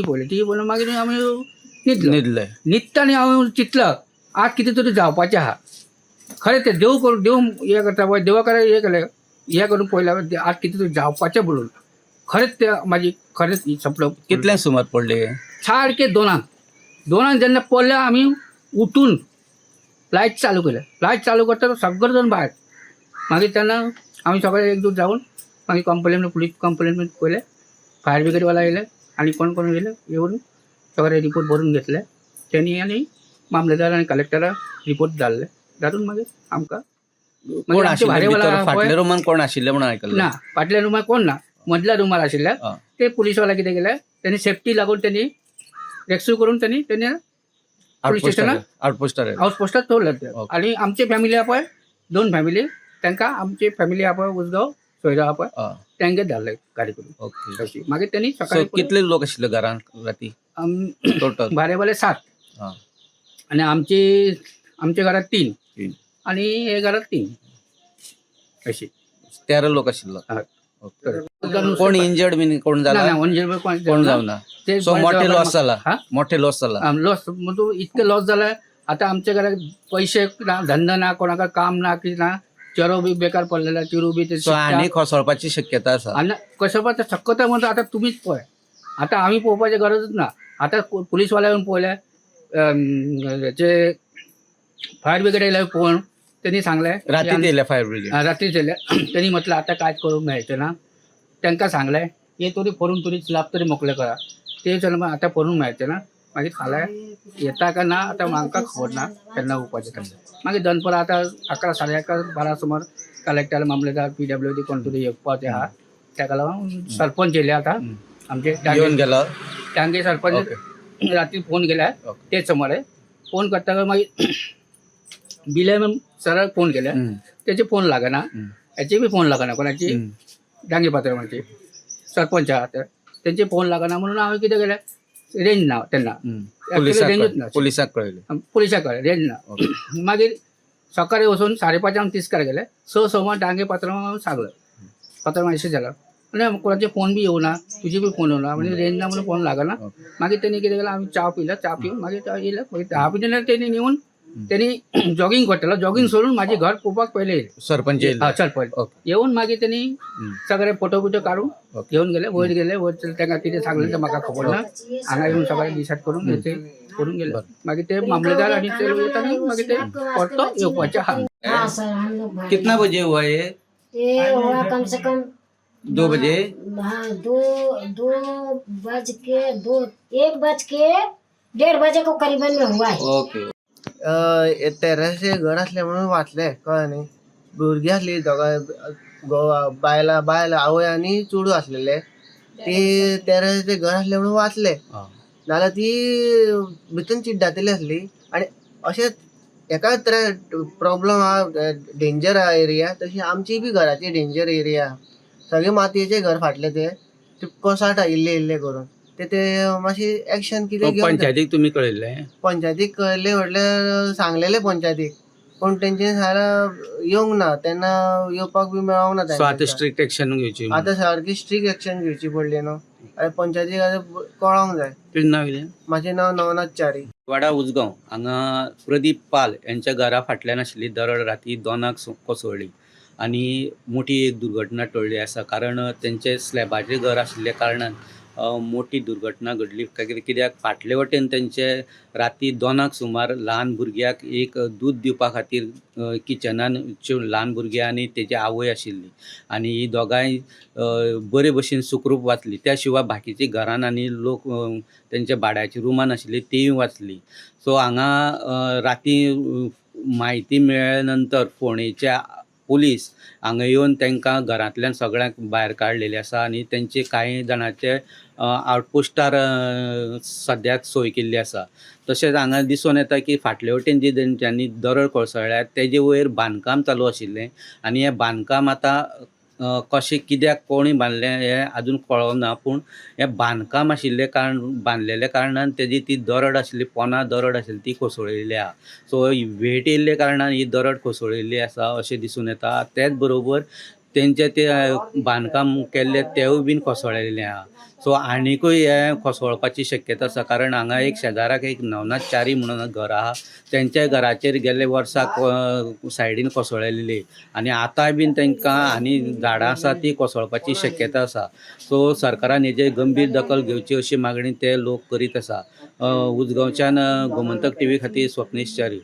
V पळयली, T V पळोवन मागीर आमी न्हिदलो. न्हिदले. न्हिदता आनी हांव चिंतलां आज कितें तरी जावपाचें आहा. खरें तें देव करून, देव हें करता पळय, देवा कडेन हें केलें, हें करून पळयलें आज कितें तरी जावपाचें म्हणून. खरेंच तें म्हाजी खरेंच सपन. कितल्यांक सुमार पडले? सारकें दोनांक. दोनांक जेन्ना पडलें, आमी उठून लायट चालू केले. लायट चालू करता सगळे जाण भायर. मागीर तेन्ना आमी सगळे एकजूट जावन मागीर कंप्लेन, पुलीस कंप्लेन पयले, फायर ब्रिगेडवाला येयले आनी कोण कोण येयले, येवन सगळे रिपोर्ट बरोवन घेतले तेणी आनी मामलेदार आनी कलेक्टराक रिपोर्ट धाडले. धाडून मागीर आमकां कोण मागीर आमचे आशिल्ले भाडेवाला भितर? पळय फाटल्या रुमान कोण आशिल्ले म्हणून आयकल्लें. ना, फाटल्या रुमार कोण ना, मदल्या रुमार आशिल्ले. ते पुलीसवाला कितें केलें, तेणी सेफ्टी लागून तेणी रेस्क्यू करून तेणी तेणी पुलीस स्टेशनार आउटपोस्टार. हाऊस पोस्टार दवरले ते. आनी आमची फॅमिली आहा पळय, दोन फॅमिली, तांकां आमची फॅमिली आहा पळय उसगांव सोयरो आहा पळय, तांगे धाडले गाडी करून. अशी मागीर तेणी सो सकाळी कितले लोक आशिल्ले घरान राती टोटल? भाडेवाले 7 आनी आमची आमच्या घरात 3. 3. आणि हे घरात 3 अशी. 13 लोक आशिल्लो. हय. ओके. कोण इंजर्ड बीन कोण ना. जाला? ना, म्हणजे कोण कोण जावना. ते सो मोठे लॉस जाला. हा? मोठे लॉस जाला. लॉस म्हणजे इतके लॉस जाला. आता आमच्या घरात पैसे ना, धंदा ना, कोणाक काम ना, कितें ना, चेरो बी बेकार पडलेला, चिरू बी ते सो शिकता. आनी कोसळपाची शक्यता आसा. आनी कशें पण शक्यता म्हणटा, आतां तुमीच पळय, आतां आमी पळोवपाची गरजच ना. आतां पुलीसवाले येवन पळयले, हेचे फायर ब्रिगेड येयले पळोवन तेणी सांगलें. रातीत येयले फायर ब्रिगेड? रात्रीच येयले. तेणी म्हटलं आतां कांयच करूंक मेळचें ना. तांकां सांगलें हे तरी फोडून तरी स्लॅब तरी मोकळे करा. ते चल आतां फोडूंक मेळचें ना. मागीर फाल्यां येता काय ना आतां आमकां खबर ना केन्ना येवपाचें तें. मागीर दनपरां आतां 11, 11:30, 12 सुमार कलेक्टर, मामलेदार, पीडब्ल्यूडी कोण तरी येवपाचे आहा. ताका लागून सरपंच येयले आतां आमचे येवन गेलो. डांगे सरपंच. रात्री फोन केला. तेच सुमारे फोन करता, मागीर बिले सराक फोन केले. त्याचे फोन लागना. याचे बी फोन लागना कोणाची. डांगे पात्रमाचे सरपंच आहा ते, तेंचे फोन लागना म्हणून हांवें कितें केलें, रेंज ना तेन्ना. रेंजूच ना. पुलिसाक कळयलें. पुलिसाक कळ्ळें रेंज ना. मागीर सकाळी वचून 5:30 तिस्कार गेले. 6 सव्वा डांगे पात्रांवाक सांगलें, पात्रांव अशें जालां आनी कोणाचे फोन बी येवना, तुजे बी फोन येवना, म्हणजे रेंज ना म्हणून फोन लागना. मागीर तेणी कितें केलें, आमी च्या पिलो. च्या पिवन मागीर येयले. मागीर 10 पिले तेणी येवन तेणी जॉगींग करतालो, जॉगींग सोडून माझे घर पळोवपाक पयले येयले. सरपंच येयले? हा, सरपंच. येवन मागीर तेणी सगळे फोटो बिटो काडून घेवन गेले, वयर गेले. वयर तांकां कितें सांगलें तें म्हाका खबर ना. हांगा येवन सगळें डिसायड करून हे करून गेले. मागीर ते मामलेदार आनी ते येता न्ही, मागीर ते परतो येवपाचे आहा. हाँ सर, हम लोग भाड़े कितना बजे हुआ ये? ये हुआ कम से कम 2 बजे? हाँ, दो दो बज के दो, एक बज के 1:30 बजे को करीबन में हुआ है. ओके. टेरस घर आसलें म्हणून वाचलें, कळ्ळें न्ही. भुरगीं आसलीं दोगांय, घोव बायलां, बायल आवय आनी चेडूं आसलेले. ती टेरस घर आसलें म्हणून वाचले, नाल्यार ती भितून चिड्डातली आसली. आनी अशेंच एकाच प्रोब्लम आहा, डेंजर आहा एरिया. तशी आमची बी घराची डेंजर एरिया. सगळे मातयेचे घर फाटले ते कोसाटा इल्ले इल्ले करून ते ते मातशी एक्शन कितें घेवंक जाय. पंचायतीक तुमी कळयल्लें? पंचायतीक कळयल्लें म्हटल्यार सांगलेलें पंचायतीक, पूण तेंचे सारा येवंक ना तेन्ना, येवपाक बी मेळोंक ना सो आतां तेंका. स्ट्रिक्ट एक्शन घेवची. आतां सारकी स्ट्रीक एक्शन घेवची पडली न्हू. आनी पंचायतीक आतां कळोंक जाय. तुजें नांव कितें? म्हाजें नांव नवनाथ च्यारी. वाडा उसगांव हांगा प्रदीप पाल यांच्या घरा फाटल्यान आशिल्ली दरड राती 2 कोसळ्ळी आनी मोठी एक दुर्घटना टळ्ळी आसा. कारण तेंचे स्लॅबाचें घर आशिल्ल्या कारणान मोठी दुर्घटना घडली. कित्याक फाटले वटेन तेंचे राती 2 सुमार ल्हान भुरग्याक एक दूद दिवपा खातीर किचनान ल्हान भुरगें आनी तेजी आवय आशिल्ली आनी ही दोगांय बरे भशेन सुखरूप वाचली. त्या शिवाय बाकीची घरान आनी लोक तेंच्या भाड्याच्या रुमान आशिल्ली तीय वाचली. सो हांगा राती म्हायती मेळ्ळे नंतर फोंडेच्या पुलीस हांगा येवन तांकां घरांतल्यान सगळ्यांक भायर काडलेले आसा आनी तेंचे कांय जाणाचे आउटपोस्टार सद्याक सोय केल्ली आसा. तशेंच हांगा दिसून येता की फाटले वटेन जी तेंच्यांनी दरड कोसळ्ळ्या तेजे वयर बांदकाम चालू आशिल्लें आनी हें बांदकाम आतां कशें कित्याक कोणी बांदलें हें आजून कळोंक ना. पूण हें बांदकाम आशिल्ले कारण बांदलेल्या कारणान तेजी ती दरड आशिल्ली, पोना दरड आशिल्ली ती कोसळिल्ली आहा. सो वेट येयल्ले कारणान ही दरड कोसळिल्ली आसा अशें दिसून येता. तेच बरोबर तेंचे ते बांदकाम केल्ले तेवूय बीन कोसळिल्लें आहा. सो आनिकूय हें कोसळपाची शक्यता आसा, कारण हांगा एक शेजाराक एक नवनाथ च्यारी म्हणून घर आहा, तेंच्या घराचेर गेल्ले वर्साक सायडीन कोसळिल्ली आनी आतांय बीन तांकां आनी झाडां आसा ती कोसळपाची शक्यता आसा. सो सरकारान हेजेर गंभीर दखल घेवची अशी मागणी ते लोक करीत आसा. उजगांवच्यान गोमंतक टीव्ही खातीर स्वप्नेश च्यारी.